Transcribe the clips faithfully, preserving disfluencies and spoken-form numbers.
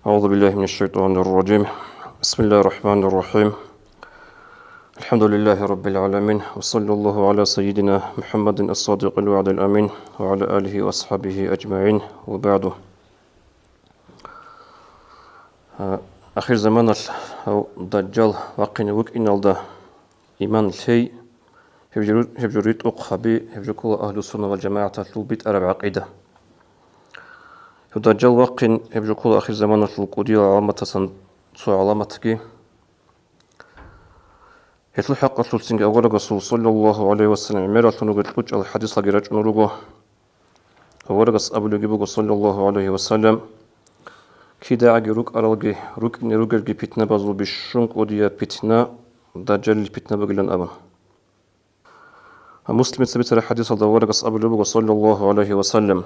أعوذ بالله من الشيطان الرجيم. بسم الله الرحمن الرحيم. الحمد لله رب العالمين. وصلى الله على سيدنا محمد الصادق الوعد الأمين وعلى آله وأصحابه أجمعين. وبعد. Ахир заманалъ гьав Дажжал вахъине вукӀиналда иман лъей, гьеб жо-, гьеб жо ритӀухъ гьаби, гьеб жо ккола Агьлу-сунна вал жамагӀаталъул битӀараб гӀакъида. Гьев Дажжал вахъин, гьеб жо ккола ахир заманалъул кӀудиял гӀаламатасан цо гӀаламатги. Гьелъул хӀакъалъулъцинги аварагасул саллаллагьу гӀалайгьи вассалам гӀемералъун ругел кьучӀал хӀадисалги рачӀун руго. Аварагас абулебги буго, саллаллагьу гӀалайгьи вассалам, кидагӀаги рукӀаралги, рукӀине ругелги питнабазул бищун кӀудияб питна Дажжалил питна бугилан абун. Муслимица бицараб хӀадисалда аварагас абулеб буго, саллаллагьу гӀалайгьи вассалам: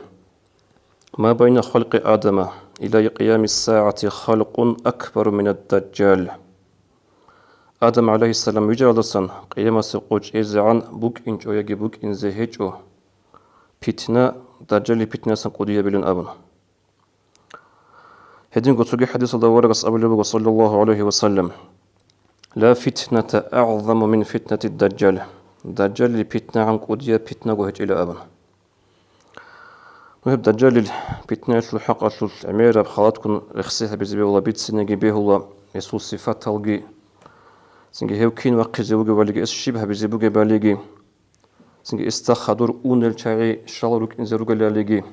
«Ма байна халкъи Адама ила къиямис-сагӀати халкъун акбару минад-Дажжал». Адам гӀалайгьиссалам вижаралдасан къиямасеб къо чӀезегӀан букӀинчӀо яги букӀинзе гьечӀо питна Дажжалил питнасан кӀудиябилан абун. Гьединго цоги хӀадисалда аварагас абулеб буго, саллаллагьу гӀалайгьи вассалам: «Ла фитната агӀзаму мин фитнати Дажжал». Дажжалил питнагӀан кӀудияб питнаго гьечӀила абун. Ну, гьеб Дажжалил питнаялъул хӀакъалъулъ гӀемераб халатккун рехсей гьабизе бегьула, бицинеги бегьула, гьесул сифаталги, цинги гьев кин вахъизе вугевалиги, эс щиб гьабизе бугебалиги, цинги эсда хадур унел чагӀи щал рукӀинзе ругелалиги.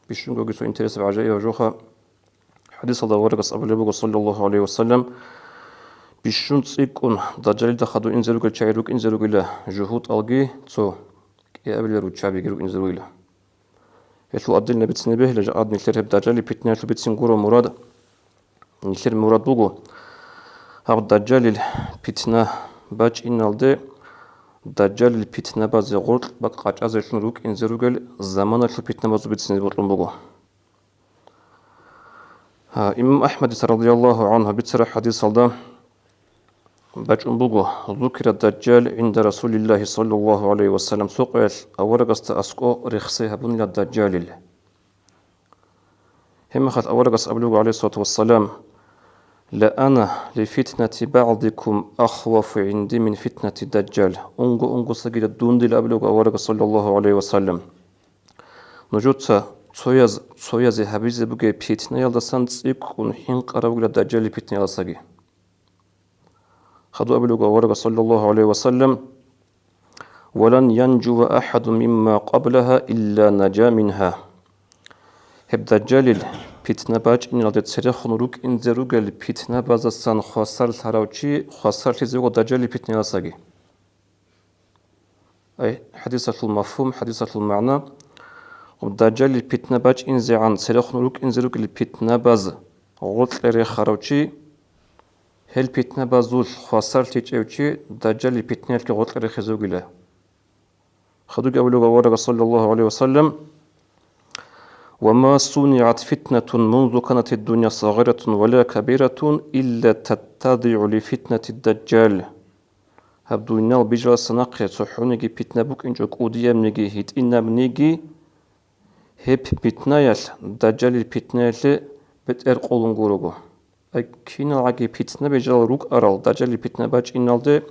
Бищунгоги цо интересаб гӀажаибаб жоха. ХӀадисалда аварагас абулеб буго, саллаллагьу гӀалайгьи вассалам: «Бищун цӀикӀкӀун Дажжалида хадур инзе ругел чагӀи рукӀинзе ругила жугьутӀалги цо кӀиабилел руччабиги рукӀинзе ругила». Гьелъул отдельно бицине бегьила, жакъа нилъер гьеб Дажжалил питнаялъул бицин гуро мурад. Нилъер мурад буго, гьаб Дажжалил питна бачӀиналде, Дажжалил питнабазе гъоркь бакъ къачӀазелъун рукӀинзе ругел заманалъул питнабазул бицине бокьун буго. Гьа, имам АхӀмадица, радияллагьу гӀангьу, бицараб хӀадисалда бачӀун буго: «Зукира Дажжал гӀинда Расулиллагьи саллаллагьу гӀалайгьи вассалам», цо къоялъ аварагасда аскӀо рехсей гьабунила Дажжалил. Гьебмехалъ аварагас абулеб буго, гӀалайгьиссалату вассалам: «Ла ана ли фитнати багӀдикум ахвафу гӀинди мин фитнати Дажжал». Унго-унгосагила дундила абулеб буго аварагас, саллаллагьу гӀалайгьи вассалам. Нужеца цояз цоязе гьабизе бугеб питнаялдасан цӀикӀкӀун хӀинкъараб бугила Дажжалил питнаялдасаги. Хадуб абулеб буго аварагас, саллаллагьу гӀалайгьи вассалам: «Ва лан янжува ахӀадун мимма къаблагьа илла нажа мингьа». Гьеб Дажжалил питна бачӀиналде церехун рукӀинзе ругел питнабаздасан хвасарлъарав чи хвасарлъизе вуго Дажжалил питнаялдасаги. Ай, хӀадисалъул мафгьум, хӀадисалъул магӀна. Дажжалил питна бачӀинзегӀан церехун рукӀинзе ругел питнабаз гъоркье рехарав чи, гьел питнабазулъ хвасарлъичӀев чи Дажжалил питнаялъги гъоркье рехизе вугила. Хадубги абулеб аварагас, саллаллагьу гӀалайгьи вассалам: «Ва ма сунигӀат фитнатун мунзу канатид дунья сагъиратун ва ла кабиратун илла таттадигӀу ли фитнати Дажжал». Гьаб дуниял бижаралдаса нахъе цохӀониги питна букӀинчӀо, кӀудиябниги гьитӀинабниги, гьеб питнаялъ Дажжалил питнаялъе бетӀер къолун гурого. Ай, киналгӀаги питна бижарал рукӀарал Дажжалил питна бачӀиналде,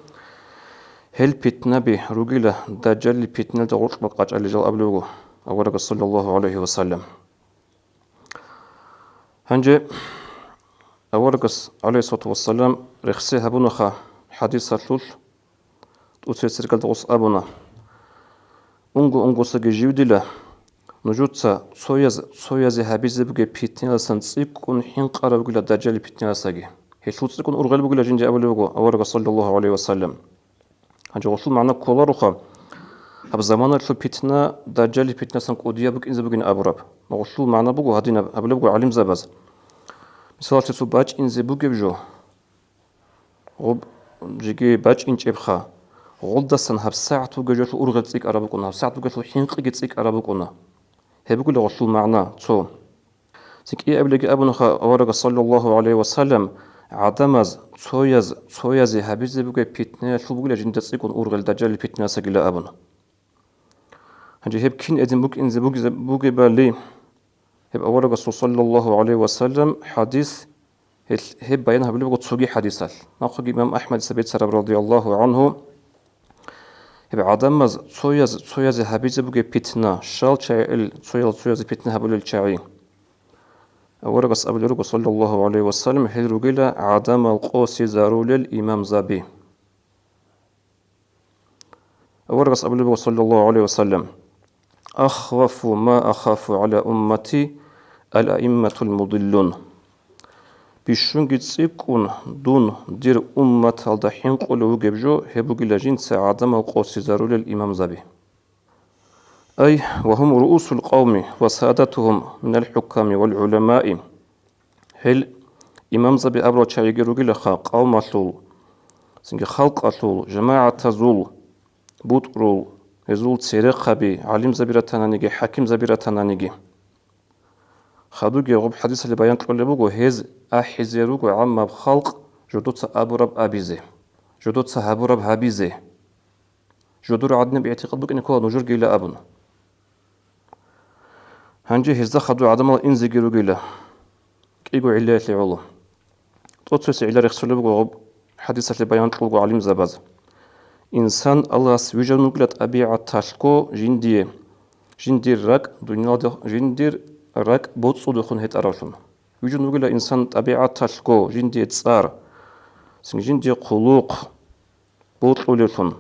гьел питнаби ругила Дажжалил питналде гъоркь бакъ къачӀалел жал абулеб буго аварагас, саллаллагьу гӀалайгьи вассалам. Гьанже аварагас, гӀалайгьиссалату вассалам, рехсей гьабунаха хӀадисалъулъ, тӀоцебесеб иргаялда гъос абуна: «Унго-унгосаги живдила, нужеца цояз цоязе гьабизе бугеб питнаялдасан цӀикӀкӀун хӀинкъараб бугила Дажжалил питнаялдасаги. Гьелъул цӀикӀкӀун ургъел бугила жинде», абулеб буго аварагас, саллаллагьу гӀалайгьи вассалам. Гьанже гъолъул магӀна кколароха, гьаб заманалъул питна Дажжалил питнасан кӀудияб букӀинзе бугин абураб. Гъолъул магӀна буго гьадинаб, абулеб буго гӀалимзабаз. Мисалалъе, цо бачӀинзе бугеб жо, гъоб жеги бачӀинчӀебха, гъолдасан гьабсагӀат бугеб жолъул ургъел цӀикӀкӀараб букӀуна, гьабсагӀат бугелъул хӀинкъиги цӀикӀкӀараб букӀуна. Гьеб бугила гъолъул магӀна цо. Цин кӀиабилеги абунаха аварагас, саллаллагьу гӀалайгьи вассалам, гӀадамаз цояз цоязе гьабизе бугеб питнаялъул бугила жинда цӀикӀкӀун ургъел Дажжалил питнасагила абун. Гьанже гьеб кин эдин букӀинзе бугизе-, бугебали, гьеб аварагасул, саллаллагьу гӀалайгьи вассалам, хӀадис Гьел, гьеб баян гьабулеб буго цоги хӀадисалъ. Нахъеги имам АхӀмадица бицараб, радияллагьу гӀанхӀу, гьеб гӀадамаз цояз цоязе гьабизе бугеб питна, щал чагӀи ил цоял цоязе питна гьабулел чагӀи. Аварагас абулел руго, саллаллагьу гӀалайгьи ва саллам, гьел ругила гӀадамал къосизарулел имамзаби. Аварагас абулеб буго, саллаллагьу гӀалайгьи ва саллам: «Ахвафу ма ахафу гӀала уммати ал-аимматул мудиллун». Бищунги цӀикӀкӀун дун дир умматалда хӀинкъулев вугеб жо гьеб бугила жинца гӀадамал къосизарулел имамзаби. Ай, ва гьум руусул къавми ва саадатугьум минал хӀукками вал гӀуламаи. Гьел имамзаби абурал чагӀиги ругилаха къавмалъул, цинги халкъалъул, жамагӀатазул бутӀрул, гьезул церехъаби, гӀалимзаби ратананиги, хӀакимзаби ратананиги. Хадуги гъуб хӀадисалъе баян кьолеб буго, гьез ахӀизе руго гӀаммаб халкъ жодоца абураб абизе, жодоца гьабураб гьабизе. Жодор гӀадинаб игӀтикъад букӀине ккола нужергийила абун. Гьанже гьезда хадур гӀадамал инзеги ругила, кӀиго гӀиллаялъе гӀоло. ТӀоцевесеб гӀилла рехсулеб буго гъуб хӀадисалъе баян кьолго гӀалимзабаз. Инсан Аллагьас вижун вугила тӀабигӀаталъго жиндие, жиндир ракӀ дуниялде, жиндир ракӀ боцӀудехун гьетӀаравлъун. Вижун вугила инсан тӀабигӀаталъго жиндие цӀар, цинги жиндие хъулухъ бокьулевлъун.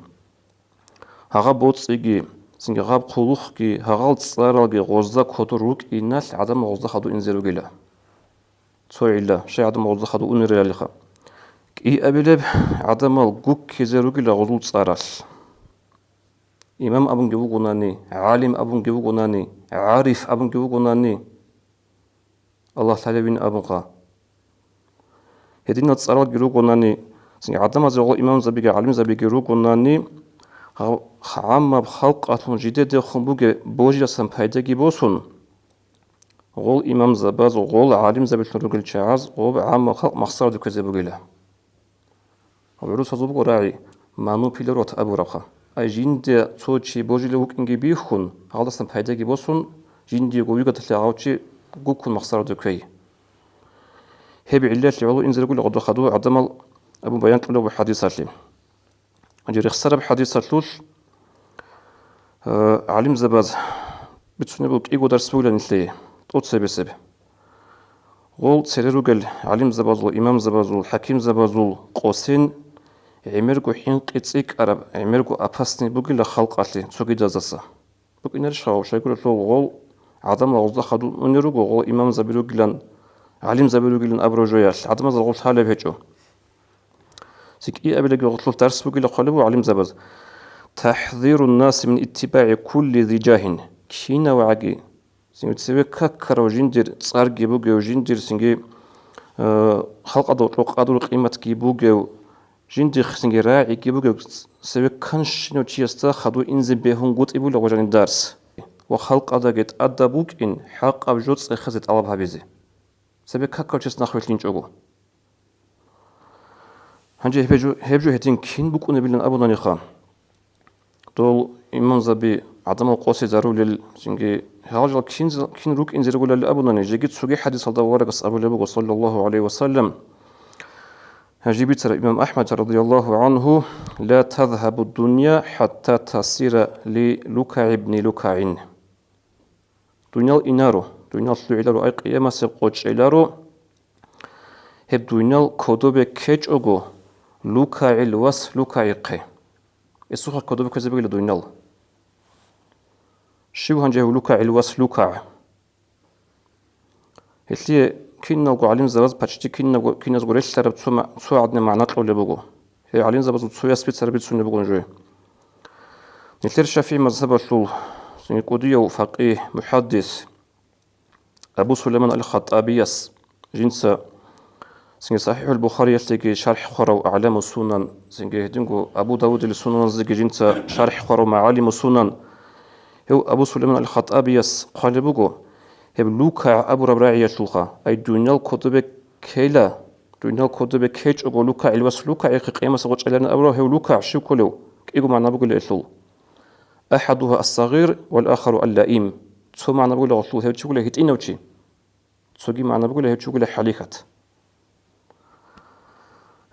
Гьагъаб боцӀиги, цинги гьаб хъулухъги, гьагъал цӀаралги гъозда кодор рукӀиналъ гӀадамал гъозда хадур инзе ругила. Цо гӀилла, щай гӀадамал гъозда хадур унералиха. КӀиабилеб, гӀадамал гуккизе ругила гъозул цӀаралъ. Имам абунги вугонани, гӀалим абунги вугонани, гӀариф абунги вугонани, Аллагь лъалевин абунха. Гьединал цӀаралги ругонани, цинги гӀадамазе гъо имамзабиги гӀалимзабиги ругонани, гьав-, гӀаммаб халкъалъун жидедехун бугеб божиласан пайдаги босун, гъол имамзабаз, гъол гӀалимзабилъун ругел чагӀаз гъоб гӀаммаб халкъ махсараде ккезе бугила. ГӀурусазул буго рагӀи, манупиларот абурабха. Ай жинде цо чи божилев вукӀинги бихьун, гьалдасан пайдаги босун, жиндиего вигаталъе гьав чи гуккун махсараде кквей. Гьеб гӀиллалъе гӀоло инзе ругила гъодохъаду гӀадамал абун баян кьулеб хӀадисалъе. Гьанже рехсараб хӀадисалъулъ, э, гӀалимзабаз бицунеб буго кӀиго дарс бугилан нилъее, тӀоцебесеб. Гъол цере ругел гӀалимзабазул, имамзабазул, хӀакимзабазул къосин гӀемерго хӀинкъи цӀикӀкӀараб, гӀемерго опасный бугила халкъалъе цогидазаса. БукӀинарищ гьав, щайгурелъул гъол гӀадамал гъозда хадур унел руго, гъол имамзаби ругилан, гӀалимзаби ругилан абураб жоялъ, гӀадамазда гъол лъалеб гьечӀо. ЦикӀкӀиабилаги гъолъул дарс бугила хъвалеб буго гӀалимзабаз: «ТахӀзирун наси мин иттибагӀи кулли зи жагьин». КинавгӀаги, цинги цеве какарав жиндир цӀарги бугев, жиндир цинги, э, халкъалда гьоркьоб къадру-къиматги бугев, жиндихъ цинги рагӀиги бугев, цеве канщинав чиясда хадур инзе бегьунгутӀи бугила гъожаниб дарс ва халкъалдаги тӀадаб букӀин хӀакъаб жо цӀехезе тӀалаб гьабизе. Цебе какав чияс нахъ вилълъинчӀого. Гьанже гьеб жо, гьеб жо гьедин кин букӀунебилан абунаниха, дол имамзаби гӀадамал къосизарулел, цинги гьал жал кин, кин рукӀинзе ругелали абунани, жеги цоги хӀадисалда аварагас абулеб буго, саллаллагьу гӀалайгьи ва саллам, гьанже бицараб имам АхӀмад, радияллагьу гӀанхӀу: «Ла тазгьабу дунья хӀатта тасира ли лукагӀибни лукагӀин». Дуниял инаро, дуниял лъугӀиларо, ай къиямасеб къо чӀеларо, гьеб дуниял кодобе ккечӀого, лукагӀил вас лукагӀихъе. Гьесухъа кодобе ккезе бугила дуниял. Щив гьанже гьев лукагӀил вас лукагӀ? Гьелъие киналго гӀалимзабаз, почти киналго, киназго релълъараб цо ма-, цо гӀадин магӀна кьолеб буго. Гьей гӀалимзабазул цояс бицараб бицунеб бугон жо. Нилъер ШафигӀи мазгьабалъул цинги кӀудияв факъигь, мухӀаддис Абу Сулайман ал-Хаттабияс жинца цинги СахӀихӀул Бухариялъеги шархӀ хъварав АгӀламу Сунан, цинги гьединго Абу Давудил Сунаназеги жинца шархӀ хъварав МагӀалиму Сунан, гьев Абу Сулайман ал-Хаттабияс хъвалеб буго, гьеб лукагӀ абураб рагӀиялъулха, ай дуниял кодобе ккела, дуниял кодобе ккечӀого лукагӀил вас лукагӀихъе къиямасеб къо чӀеларин абурав гьев лукагӀ щив кколев? КӀиго магӀна бугила гьелъул. «АхӀадугьа ас-сагъир вал ахару ал-лаим». Цо магӀна бугила гьелъул, гьев чи вугила гьитӀинав чи. Цоги магӀна бугила гьев чи вугила хӀалихьат.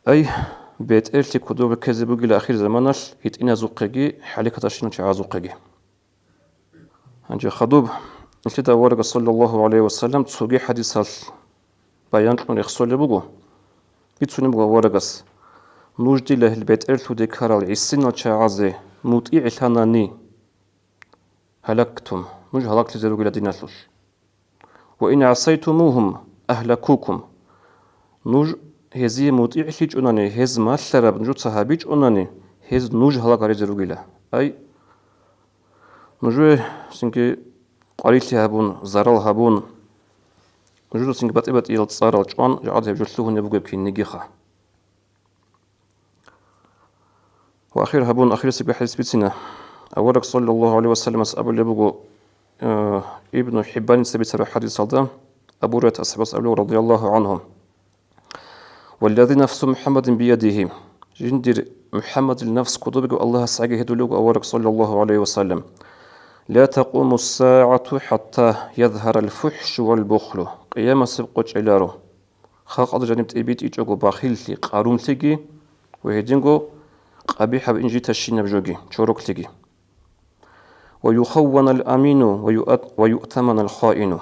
Ай, бетӀерлъи кодобе ккезе бугила ахир заманалъ гьитӀиназухъеги хӀаликатащинал чагӀазухъеги. Гьанже хадуб, нилъеда аварагас, саллаллагьу гӀалайгьи ва саллам, цоги хӀадисалъ баян кьун рехсолеб буго. Бицунеб буго аварагас: «Нуж дила гьел бетӀерлъуде ккарал гӀисинал чагӀазе мутӀигӀлъанани, гьалактум, нуж гьалаглъизе ругила диналъулъ. Ва ин гӀасайтумугьум, агьлакукум, нуж гьезие мутӀигӀлъичӀунани, гьез малъараб нужеца гьабичӀунани, гьез нуж гьалагаризе ругила». Ай, нужее цинги къварилъи гьабун, зарал гьабун, нужеда цинги батӀи-батӀиял цӀарал чӀван, жагӀад гьеб жо лъугьунеб бугеб киннигиха. Ва ахир гьабун, ахирисебги хӀадис бицина. Авараг саллаллагьу гӀалайгьи ва салламас абулеб буго, э, Ибну ХӀиббаница бицараб хӀадисалда, Абу Гьурайрат асхӀабас абулеб, радияллагьу гӀангьу: «Валлази нафсу МухӀаммадин биядигьи», жиндир МухӀаммадил нафс кодобего Аллагьас гӀаги гьедулев вуго авараг саллаллагьу гӀалайгьи ва саллам: «Ла такъуму ссагӀату хӀатта язгьарал фухӀшу вал бухлу», Къиямасеб къо чӀеларо, халкъалда жаниб тӀибитӀичӀого бахиллъи, къарумлъиги ва гьединго къабихӀаб инжитащинаб жоги, чороклъиги. «Ва юхавванал амину ва юат-, ва юътаманал хаину».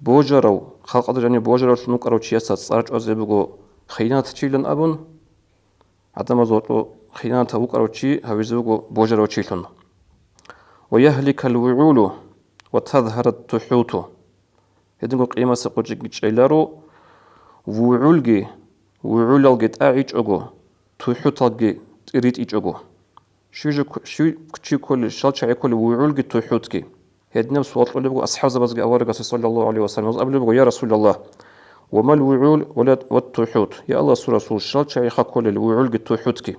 Божарав, халкъалда жаниб божаравлъун вукӀарав чиясда цӀар чӀвазе буго хиянатчилан абун, гӀадамазул гьоркьо хиянатав вукӀарав чи гьавизе вуго божарав чилъун. «Ва ягьликал вугӀулу ва тазгьарат тухӀуту». Гьединго Къиямасеб къо чӀеги чӀеларо, вугӀулги, вугӀулалги тӀагӀичӀого, тухӀуталги тӀиритӀичӀого. Щив жо-, щив чи кколел, щал чагӀи кколел вугӀулги тухӀутги? Гьединаб суал кьолеб буго асхӀабзабазги аварагасе, саллаллагьу гӀалайгьи ва саллам. Гьез абулеб буго: «Я Расулаллагь, ва мал вугӀул ва ла-, ва тухӀут?» Я Аллагьасул Расул, щал чагӀиха кколел вугӀулги тухӀутги?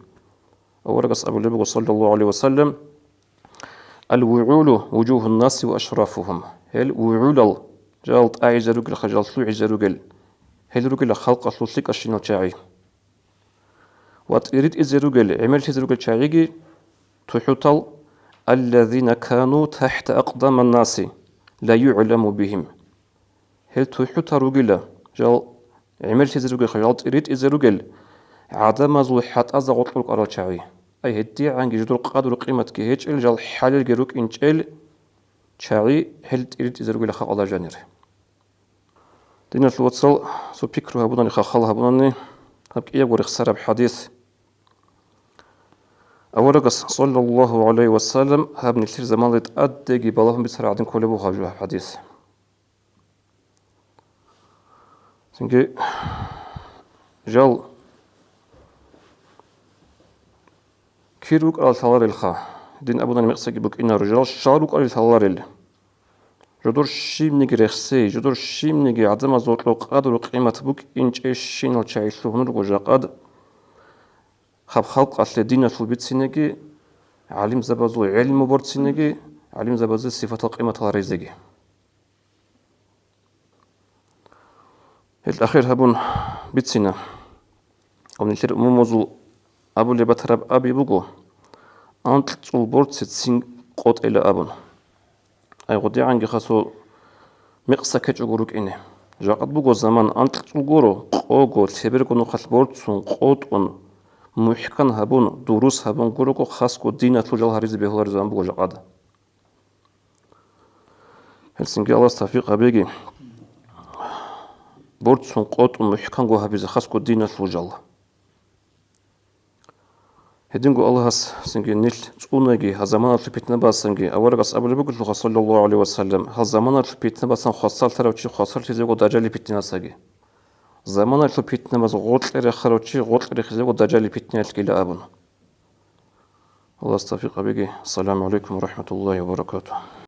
Аварагас абулеб буго, саллаллагьу гӀалайгьи ва саллам: «Ал вугӀулу вужугьун наси ва ашрафугьум». Гьел вугӀулал, жал тӀагӀизе ругелха, жал лъугӀизе ругел, гьел ругела халкъалъул лъикӀащинал чагӀи. Ва тӀиритӀизе ругел, гӀемерлъизе ругел чагӀиги тухӀутал: «Аллазина кану тахӀта акъдаман наси ла югӀламу бигьим». Гьел тухӀутал ругила, жал гӀемерлъизе ругелха, жал тӀиритӀизе ругел гӀадамазул хӀатӀазда гъоркь рукӀарал чагӀи. Ай, гьедигӀанги жидер къадру-къиматги гьечӀел, жал хӀалелги рукӀинчӀел чагӀи гьел тӀиритӀизе ругила халкъалда жанир. Диналъул вацал, цо пикру гьабунани, хахал гьабунани, гьаб кӀиябго рехсараб хӀадис. Аварагас, саллаллагьу гӀалайгьи ва саллам, гьаб нилъер заманалде тӀадеги балагьун бицараб гӀадин кколеб буго гьаб жо, гьаб хӀадис. Цинги жал кир рукӀарал лъаларелха, дин абунани мекъсаги букӀинаро, жал щал рукӀарал лъаларел. Жодор щибниги рехсей, жодор щибниги гӀадамазда гьоркьоб къадру-къимат букӀинчӀейщинал чагӀи лъугьун руго жакъад, гьаб халкъалъе диналъул бицинеги, гӀалимзабазул гӀелму борцинеги, гӀалимзабазе сифатал-къиматал гьаризеги. Гьел ахир гьабун бицина. Гьаб нилъер умумузул абулеб батараб аби буго, анкьцӀул борци цин къотӀела абун. Ай, гъодигӀанги хасул мекъса ккечӀого рукӀине. Жакъад буго заман анкьцӀул гуро, къого, лъеберго нухалъ борцун, къотӀун, мухӀкан гьабун, дурус гьабун гурого, хасго диналъул жал гьаризе бегьулареб заман буго жакъада. Гьелсинги Аллагьас тавфикъ гьабеги, борцун къотӀун мухӀканго гьабизе хасго диналъул жал. Гьединго Аллагьас цинги нилъ цӀунаги, гьал заманалъул питнабасанги, аварагас абулеб бугелъулха, саллаллагьу гӀалайгьи ва саллам, гьал заманалъул питнабасан хвасарлъарав чи хвасарлъизего дажжалил питнасаги. Заманалъул питнабаз гъоркье рехарав чи гъоркье рехизего дажжалил питнаялъгила абун. Аллагьас тавфикъ гьабеги. Ассаламу гӀалайкум ва рахӀматуллагьи ва баракатугь.